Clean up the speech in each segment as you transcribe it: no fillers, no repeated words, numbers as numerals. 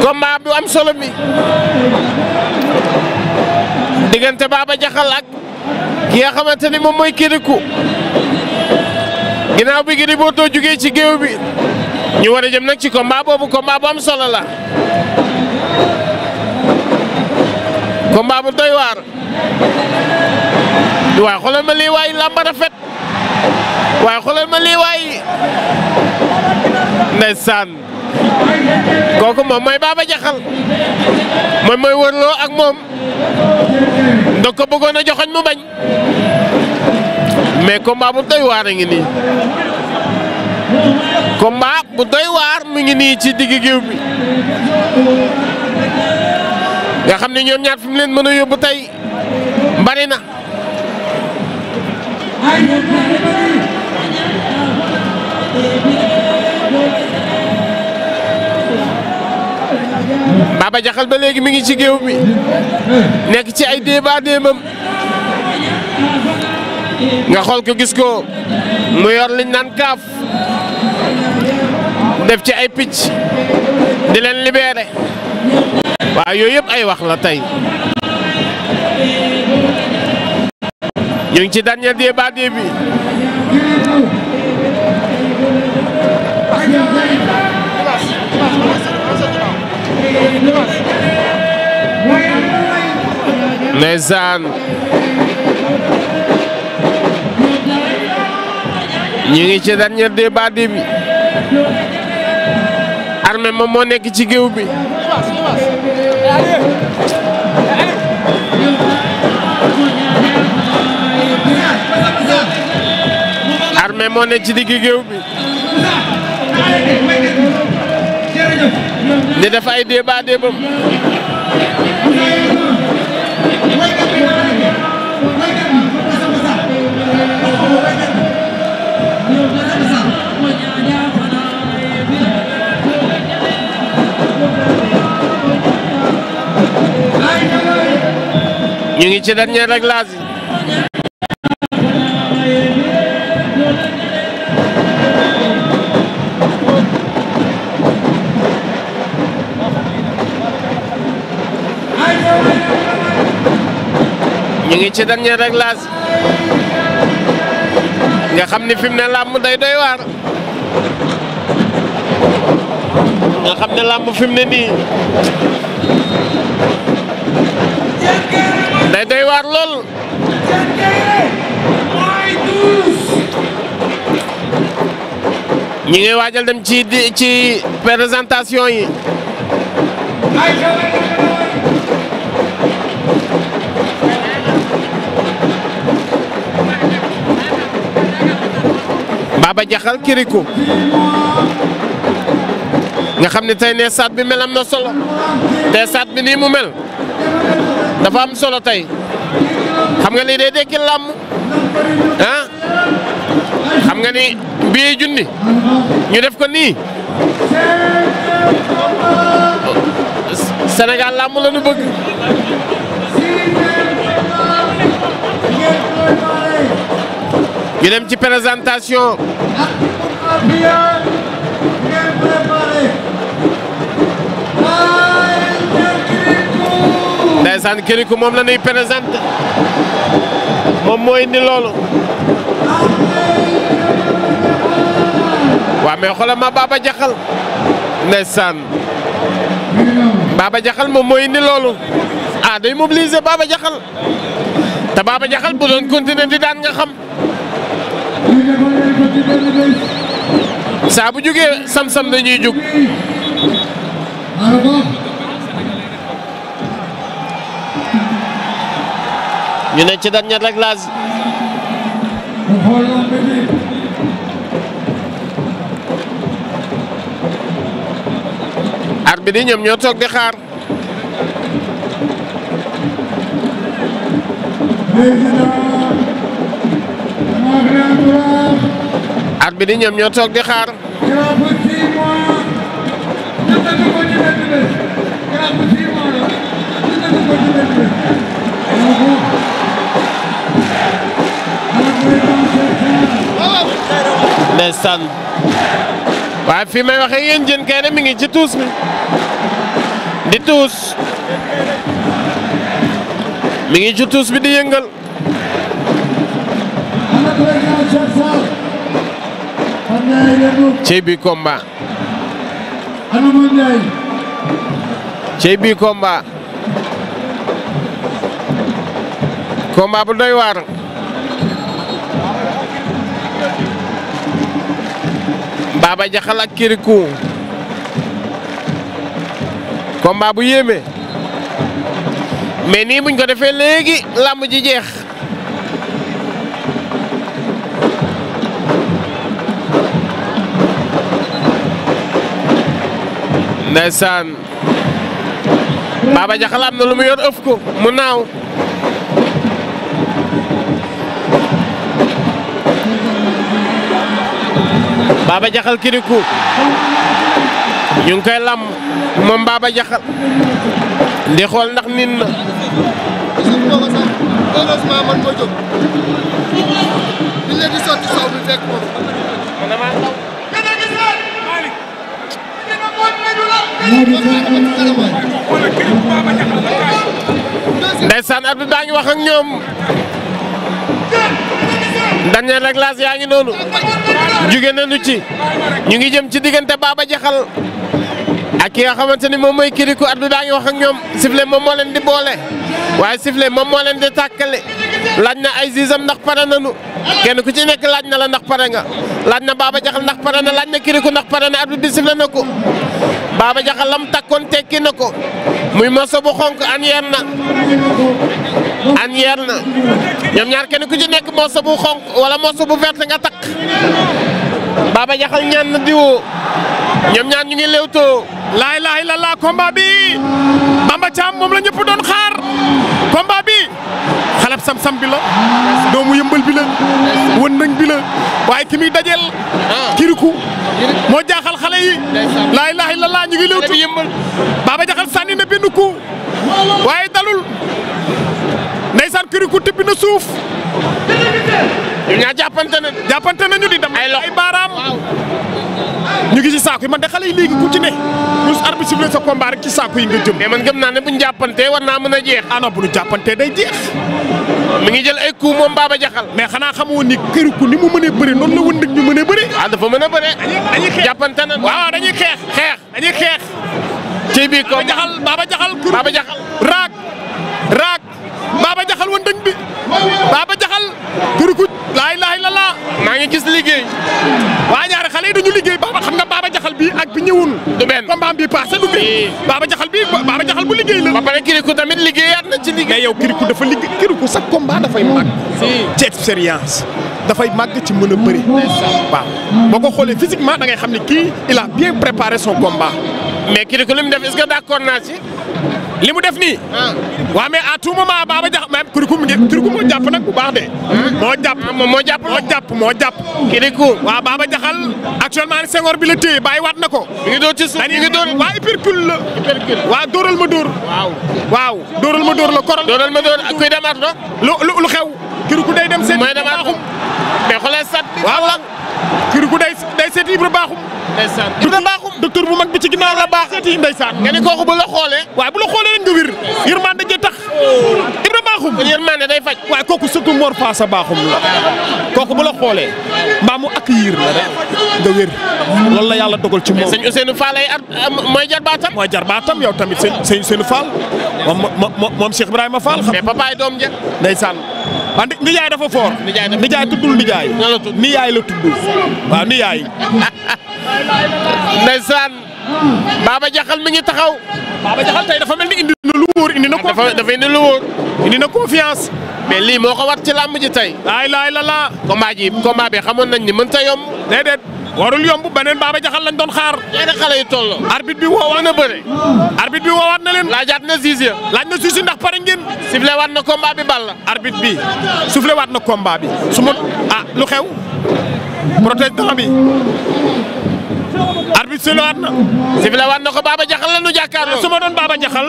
combat bu am solo bi diggante Baba Diakhal ak ki nga xamante ni moom mooy Kirikou ginnaaw bi Gris Bordeaux jugee ci géew bi ñu war a jëm nag ci combat boobu combat bu am solo la combat bu doy waar waaye xoolal ma lii waay làmb rafet waaye xoolal ma lii waay ndeysaan kooku moom mooy Baba Diakhal moom mooy wërloo ak moom ndog ko bëggoon a joxoñ mu bañ mais combat bu doy waar a ngi nii combat bu doy waar mu ngi nii ci digg géew bi nga xam ne ñoom ñaar fi mu leen mën a yóbbu tey bari na Baba Diakhal ba léegi mi ngi ci géew bi nekk ci ay débat déebam nga xool ko gis ko mu yor liñ naan kaaf def ci ay picc di leen libéré waaw yooyu yëpp ay wax la tey ñu ngi ci dernier débat bi ndeysaan ñu ngi ci dernier débat bi Armé moom moo nekk ci géew bi Armé moo nekk ci digg géew bi di def ay débat débam ñu ngi ci dernier réglage ñu ngi ci dernier réglage nga xam ni fi mu ne làmb day doy waar nga xam ne làmb fi mu ne nii day doy waar lool ñi ngi waajal dem ci présentation yi Baba Diakhal Kirikou nga xam ne tey ne stade bi mel am na solo te stade bi nii mu mel dafa am solo tey xam nga lii day dekki làmb ah xam nga ni bii junni ñu def ko nii Sénégal làmb la ñu bëgg ñu dem ci présentation ndeysaan Kirikou moom la ñuy présenté moom moo indi loolu waaw mais xoolal ma Baba Diakhal ndeysaan Baba Diakhal moom moo indi loolu ah day mobiliser Baba Diakhal te Baba Diakhal bu doon continuer di daan nga xam saa bu jógee sam-sam dañuy jóg ñu ne ci dernier réglage arbitre yi ñoom ñoo toog di xaar arbitre yi ñoom ñoo toog di xaar ndeysaan waaye fii may waxee yéen Diène Kaïré mi ngi ci tuus mi di tuus mi ngi ci tuus bi di yëngal cey bi combat cey bi combat bu doy waar Baba Jaxal ak Kirikou combat bu yéeme mais nii buñ ko defee léegi làmb ji jeex ndeysaan Baba Jaxal am na lu mu yor ëf ko mu naaw Baba Jaxal Kirikou ñu ngi koy lam moom Baba Jaxal di xool ndax nin na ndeysaan at bi baa ngi wax ak ñoom dernier réglage yaa ngi noonu jóge nañu ci ñu ngi jëm ci diggante Baba Jaxal ak ki nga xamante ni moom mooy Kirikou at bi baa ngi wax ak ñoom sifflet moom moo leen di boole waaye sifflet moom moo leen di tàkkale laaj na ay zizam ndax pare nañu kenn ku ci nekk laaj na la ndax pare nga laaj na Baba Jaxal ndax pare na laaj na Kirikou ndax pare na at bi sifflet na ko Baba Jaxal lam takkoon tekki na ko muy moso bu xonk an yeer na ñoom ñaar kenn ku ci nekk moso bu xonk wala moso bu vert nga takk Baba Jaxal ñaan na diwoo ñoom ñaar ñu ngi lewtoo laa ilaaha illallaah combat bi Bamba Thiam moom la ñëpp doon xaar combat bi xalab sam-sam bi la doomu yëmbal bi la wën nañ bi la waaye ki muy dajeel Kirikou moo jaaxal xale yi laa ilaaha illallaah ñu ngi lewtu Baba Jaxal sànni na benn coup waaye dalul ndeysaan Kirikou tibbi na suuf ñaa jàppante nañu di dem ay baaraam ñu ngi ci saako yi man de xale yi léegi ku ci ne ñu arbitre sifflé sa combat rek ci saako yi nga jëm. mais man gëm naa ne bu ñu jàppantee war naa mën a jeex. ah non bu ñu jàppantee day jeex. mi ngi jël ay coups moom Baba Jaxal. mais xanaa xamoo ni Kirikou ni mu mënee bëri noonu la woon nag ñu mënee bëri. ah dafa mën a bëre. dañuy xeex jàppante na. waaw dañuy xeex. dañuy xeex. ci biir ko Baba Jaxal Baba Jaxal raak Baba Jaxal woon dañ bi Baba Jaxal Kirikou laa ilaaha illallaah maa ngi gis liggéey. waa ñaari xale yi dañu liggéey xam nga Baba Jaxal bi ak bi ñëwoon. du benn combat bi passé du benn. Baba Jaxal bu liggéey la. ba pare Kirikou tamit liggéeyaat na ci liggéey. mais yow Kirikou dafa liggéey Kirikou sa combat dafay màgg. ci expérience. dafay màgg ci mën a bëri. waaw boo ko xoolee physiquement da ngay xam ne kii il a bien préparé son combat. mais Kirikou li mu def est-ce que d'accord naa ci. li mu def nii. waaw mais à tout moment Baba Jaxal même Kirikou moo jàpp nag bu baax de. moo jàpp. Kirikou waaw Baba Jaxal actuellement Senghor bi la téye bàyyi waat na ko. mi ngi doon ci suuf mi ngi doon waa hypercule la. waaw dóoral ma dóor. waaw dóoral ma dóor la koral. dóoral ma dóor ak kuy demaat do lu xew. Kirikou day dem seeti. mooy demaat do mais xoolee sat bi. waaw Kirikou day seeti Ibra Baaxum. ndeysaan Ibra Baaxum docteur bu mag bi ci ginnaaw la baax seeti ndeysaan. nga ni kooku bu la xoolee. waaye bu la xoolee rek nga wér. yërmande ja tax. Ibra Baaxum. yërmande day faj. waaye kooku surtout Mor Faasa Baaxum la. kooku bu la xoolee. mbaa mu accueillir la rek nga wér. loolu la yàlla dogal ci moom. sëñ Ousseynou Fall ay at mooy jarbaatam. mooy jarbaatam yow tamit sëñ Ousseynou Fall. moom Cheikh Ibrahima Fall. mais papaay doom ja. ndeysaan. waaw nijaay dafa fort. nijaay tuddul nijaay. nijaay la tudd. waaw nijaay. ndeysaan Baba Jaxal mi ngi taxaw. Baba Jaxal tey dafa mel ni indi na lu wóor indi na ko. dafa indi lu wóor. indi na confiance. mais lii moo ko war ci làmb ji tey. laay la. combat bi xamoon nañ ni mënta yomb. déedéet warul yomb beneen Baba Jaxal lañ doon xaar. ñaari xale yu tolloo. arbitre bi woowaat na bëre. arbitre bi woowaat na leen. laajaat na Zizi. laaj na Zizi ndax pare ngeen. sifflé waat na combat bi bal la. arbitre bi sifflé waat na combat bi su ma lu xew. protège dara bi. arbitre sifflé waat na. sifflé waat na ko Baba Jaxal la nu jàkkaarloo. su ma doon Baba Jaxal.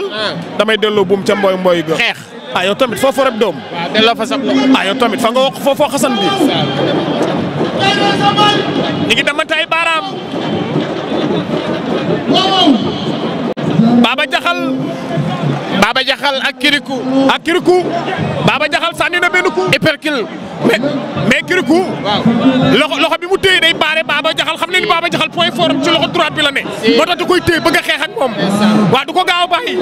damay delloo buum ca mboy ga. xeex. yow tamit foofu rek doom. waaw delloo fa sab yow tamit fa nga wax foofoo xasan bi. ñu ngi demante ay baaraam. Baba Jaxal. Baba Jaxal ak Kirikou. Baba Jaxal sànni na benn coup. Hypercule. mais Kirikou. waaw loxo bi mu téye day baare Baba Jaxal xam ne ni Baba Jaxal point fort ci loxo droite bi la ne. moo tax da koy téye bëgg a xeex ak moom. waaw du ko gaaw a bàyyi.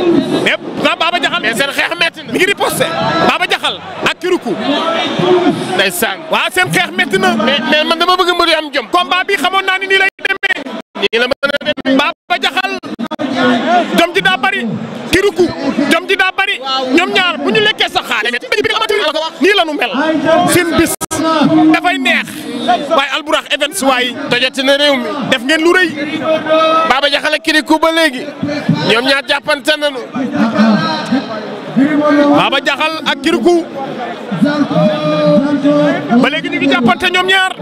mais Baba Jaxal. mais seen xeex metti na. mi ngi riposté Baba Jaxal ak Kirikou. ndeysaan. waaw seen xeex metti na. mais man dama bëgg mbër yu am jom. combat bi xamoon naa ni nii lay demee. nii la mën a demee. Baba Jaxal jom ji daa bari. Kirikou jom ji daa bari. ñoom ñaar bu ñu lekkee sa xaar. nii la nu mel. seen bis dafay neex. waaye Albourakh Events waaye tojati na réew mi. def ngeen lu rëy. Baba Jaxal ak Kirikou ba léegi. ñoom ñaar jàppante nañu. Baba Jaxal ak Kirikou ba léegi ñu ngi jàppante ñoom ñaar.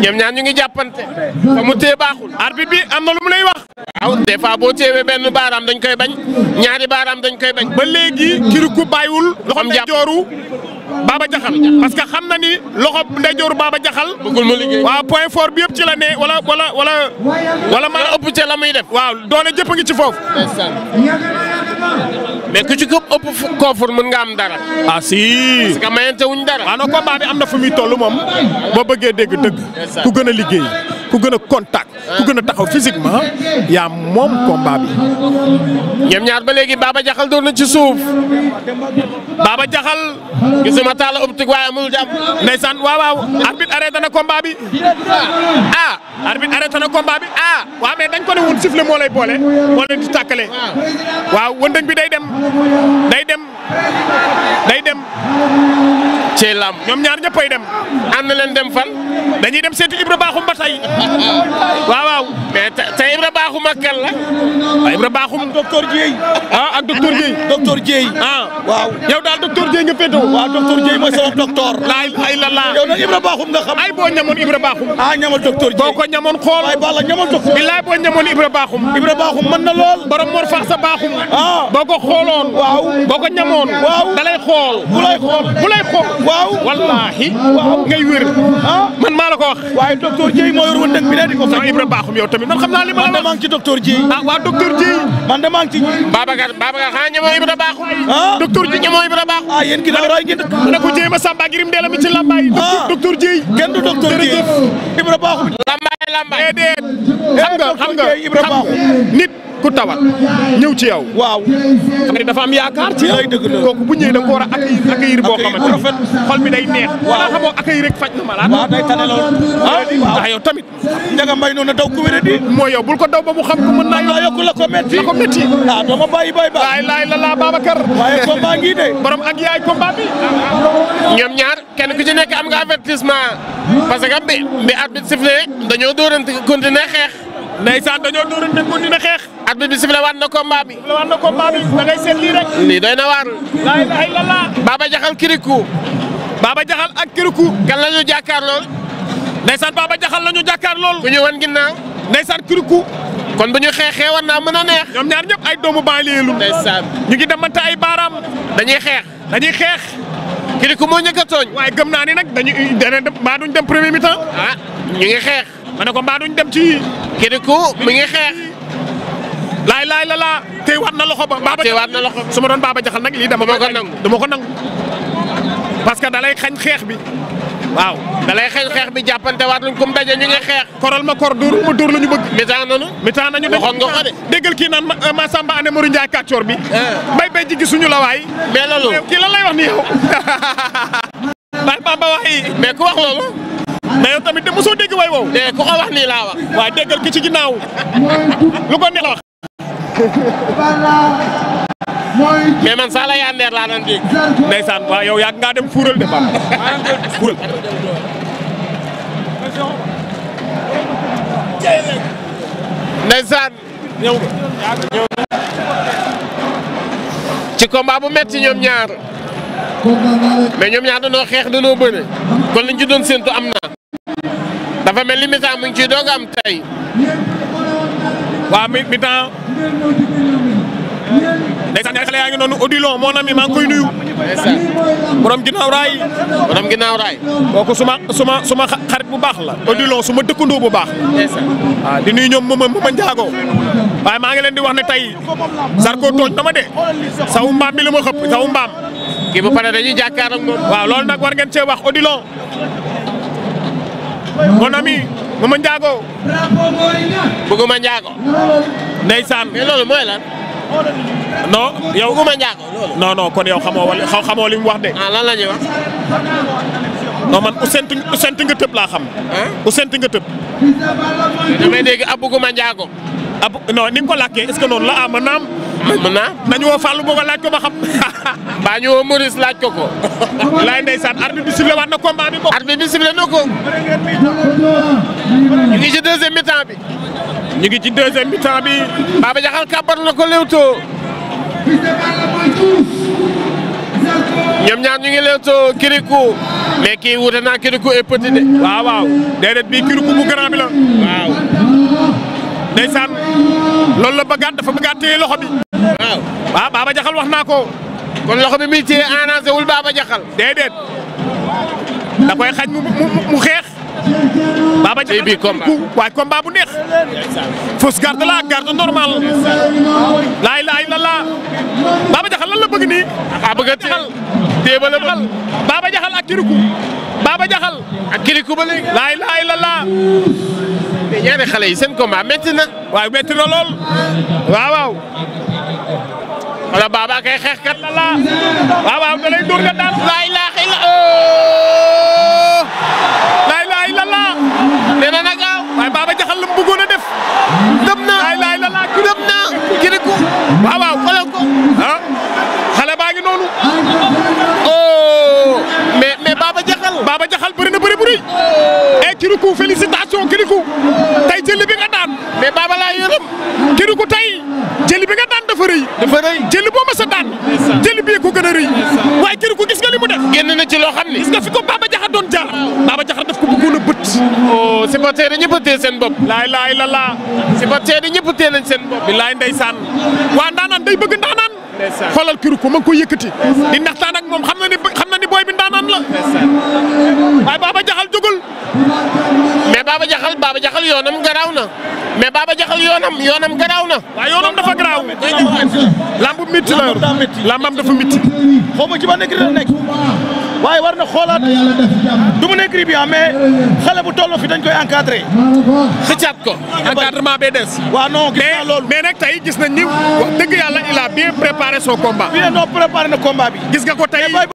ñoom ñaar ñu ngi jàppante. fa mu téye baaxul. arbitre bi am na lu mu lay wax. waaw des fois boo téewee benn baaraam dañ koy bañ. ñaari baaraam dañ koy bañ. ba léegi Kirikou bàyyiwul loxo ndeyjooru Baba Jaxal parce que xam na ni loxo ndeyjooru Baba Jaxal. bëggul mu liggéey. waaw point fort bi yëpp ci la ne wala ma ëpp ca la muy def. waaw doole jëpp a ngi ci foofu. mais ku ci ko ëpp koofur mën nga am dara. ah si. parce que mayante wuñ dara. waaw non combat bi am na fu muy toll moom boo bëggee dégg dëgg ku gën a liggéey ku gën a contact ku gën a taxaw physiquement yaa moom combat bi. ñoom ñaar ba léegi Baba Jaxal doon na ci suuf. Baba Jaxal gisuma taal optique waaye amul jàmm. ndeysaan waaw arbitre arrêté na combat bi. arbitre arrêté na combat bi. waaw mais dañ ko ne woon sifflet moo lay boole moo leen di tàkkale. waaw wëndëng bi day dem. ci lamb ñoom ñaar ñëppay dem. ànd leen dem fan. dañuy dem seeti Ibra Bakhoum ba tey. waaw. mais te Ibra Bakhoum ak kan la. waaw Ibra Bakhoum docteur Dieye. ak docteur Dieye. docteur Dieye. waaw. yow daal docteur Dieye nga féetewoo. waaw docteur Dieye mooy sama docteur. laay la. yow nag Ibra Bakhoum nga xam. ay boo ñamoon Ibra Bakhoum. ñamal docteur Dieye. boo ko ñamoon xool. waaye Balla ñamal docteur. bilaay boo ñamoon Ibra Bakhoum. Ibra Bakhoum mën na lool. borom Mor Fax sa Bakhoum. boo ko xooloon. waaw boo ko ñamoon. waaw da lay xool. bu lay xool. waaw. wallaahi. ngay wér. man maa la ko wax. waaye docteur Dieye moo yor woon dëng bi ne di ko fekk. Ibra Bakhoum yow tamit man xam naa li ma la wax. man de maa ngi ci docteur Dieye. waa docteur Dieye. man de maa ngi ci. Babacar xanaa ñemoo Ibra Bakhoum. docteur Dieye ñemoo Ibra Bakhoum. yéen ginnaaw raay ngeen dëkk. ne ko Dieye ma Samba girim Ndéla mi ci lambaay. docteur Dieye. kenn du docteur Dieye. Ibra Bakhoum. lambaay. déedéet. xam nga Ibra Bakhoum. nit ku tawat ñëw ci yow. waaw. xam nga dafa am yaakaar ci yow. lay dëgg la kooku bu ñëwee da nga ko war a accueillir boo xamante ne rafet. xol bi day neex. wala xamoo accueillir rek faj na malade. waaw day tane lool. ndax yow tamit. Ndiaga Mbaye noonu daw ku wéré di. mooy yow bul ko daw ba mu xam ko mën naa yokk la ko metti. dama bàyyi ba. laay la Babacar. waaye combat ngi de. borom ak yaay combat bi. ñoom ñaar kenn ku ci nekk am nga avertissement parce que bi arbitre sifflé dañoo dóorante continuer xeex. ndeysaan dañoo dóorante continuer xeex. arbitre bi sifflé waat na combat bi. da ngay seet lii rek. lii doy na waar. laay la. Baba Jaxal Kirikou. Baba Jaxal ak Kirikou. kan la ñu jàkkaar lool. ndeysaan Baba Jaxal la ñu jàkkaar lool. ku ñu wan ginnaaw. ndeysaan Kirikou. kon bu ñu xeexee war naa mën a neex. ñoom ñaar ñëpp ay doomu banlieue lu. ndeysaan ñu ngi demante ay baaraam. dañuy xeex. Kirikou moo njëkk a tooñ. waaye gëm naa ni nag mbaa duñ dem premier mi-temps. ñu ngi xeex. ma ne ko mbaa duñ dem ci. Kirikou mi ngi xeex. laay la tey waat na loxo ba. tey waat na loxo su ma doon Baba Jaxal nag lii dama ko nangu. parce que da lay xañ xeex bi. waaw da lay xeex bi jàppante waat luñ comme daje ñu ngi xeex. koral ma kor dóor ma dóor la ñu bëgg. mitaan nañu waxoon nga ko de. déggal kii naan ma Samba ane Mourou Ndiaye kàccoor bi. bay ji gisuñu la waay. mais loolu kii lan lay wax ni yow. bay Bamba waay. mais ku wax loolu. mais yow tamit de mosoo dégg way wow. ku ko wax nii laa wax. waaye déggal ki ci ginnaaw. lu ko neex la wax. mais man Sala Yandeer laa doon dégg. ndeysaan waaw yow yàgg ngaa dem fuural de Bamba. fuural. ndeysaan. ñëw ci combat bu metti ñoom ñaar. mais ñoom ñaar dañoo xeex dañoo bëre. kon liñ ci doon séntu am na. dafa mel ni mi-temps mu ngi ciy doog am tey. waaw mi-temps. ndeysaan ñaari xale yaa ngi noonu Odilon mon ami maa ngi koy nuyu. borom ginnaaw raay. borom ginnaaw raay. kooku suma xarit bu baax la. Odilon suma dëkkandoo bu baax. waaw di nuyu ñoom Mama Ndiago. waaye maa ngi leen di wax ne tey Zarko tooñ na ma de. sawu mbaam bi la ma xëpp sawu mbaam. kii bu paree dañuy jàkkaar ak moom. waaw loolu nag war ngeen cee wax Odilon. mon ami Mama Ndiago. bëgguma Ndiago. ndeysaan. mais loolu mooy lan. non yow bëgguma Ndiago loolu. non kon yow xamoo li mu wax de. ah lan la ñuy wax. non man Ousseyn nga tëb laa xam. Ousseyn nga tëb. damay dégg ab bëgguma Ndiago. non ni nga ko làkkee est-ce que noonu la mën naa am. mën naa nañu woo Fallou boo ko laaj ko ba xam. mbaa ñu woo Maurice laaj ko ko. laay ndeysaan arbitre bi sifflé waat na combat bi bokk. arbitre bi sifflé na ko. ñu ngi ci deuxième mi-temps bi. ñu ngi ci deuxième mi-temps bi. Baba Diakhal kàbbar na ko Leewtoo. ñoom ñaar ñu ngi Leewtoo Kirikou. mais kii wuute naa Kirikou et petit de. waaw déedéet bii Kirikou bu grand bi la. waaw. ndeysaan loolu la bëggaat dafa bëggaat téye loxo bi. waaw Baba Diakhal wax naa ko. kon loxo bi muy téye arrangé wul Baba Diakhal. déedéet da koy xañ mu xeex. Baba Diakhal bii combat waaye combat bu neex. fausse garde la garde normale. laa ilaaha illallaah. Baba Diakhal lan la bëgg nii. bëgg a téye ba la bëgg. Baba Diakhal ak Kirikou. Baba Diakhal ak Kirikou ba léegi. laa ilaaha illallaah. mais ñaari xale yi seen combat métti na. waaw métti na lool. waaw. wala Baba kay xeexkat la la. waaw da lay dóor nga daan. laa ilaaha illallaah. nee na nag waaw. waaye Baba Diakhal la mu bëggoon a def. dem na laa ilaaha illallaah dem na Kirikou. waaw xoolal ko. xale baa ngi noonu. mais Baba Diakhal. Baba Diakhal bëri na bëri bu rëy. Kirikou félicitations Kirikou. tey jëli bi nga daan. mais Baba laa yërëm. Kirikou tey jëli bi nga daan dafa rëy. jëli boo ma sa daan. jëli bii ko gën a rëy. waaye Kirikou gis nga li mu def. génn na ci loo xam ni. gis nga fi ko Baba Diakhal doon jaar. Baba Diakhal daf ko bëggoon a bët. supporter yi ñëpp a téye seen bopp. laa ilaaha illallaah. supporter yi ñëpp a téye nañ seen bopp. bilaay ndeysaan. waa ndaanaan day bëgg ndaanaan. xoolal Kirikou ma ngi koy yëkkati. di ndaxtaan ak moom xam na ni booy bi ndaanaan la. waaye Baba Diakhal jógul. mais Baba Diakhal yoonam garaaw na. mais Baba Diakhal yoonam garaaw na. waaw yoonam dafa garaaw. lambu métti la yor lambam dafa métti. xaw ma ci ban écurie la nekk waaye war na xoolaat du mu nekk bi mais xale bu toll fi dañ koy encadré. xëcaat ko. encadrement bee des. waaw non gis naa loolu. mais nag tey gis nañ ni wax dëgg yàlla il a bien préparé son combat. bien non préparé na combat bi. gis nga ko tey.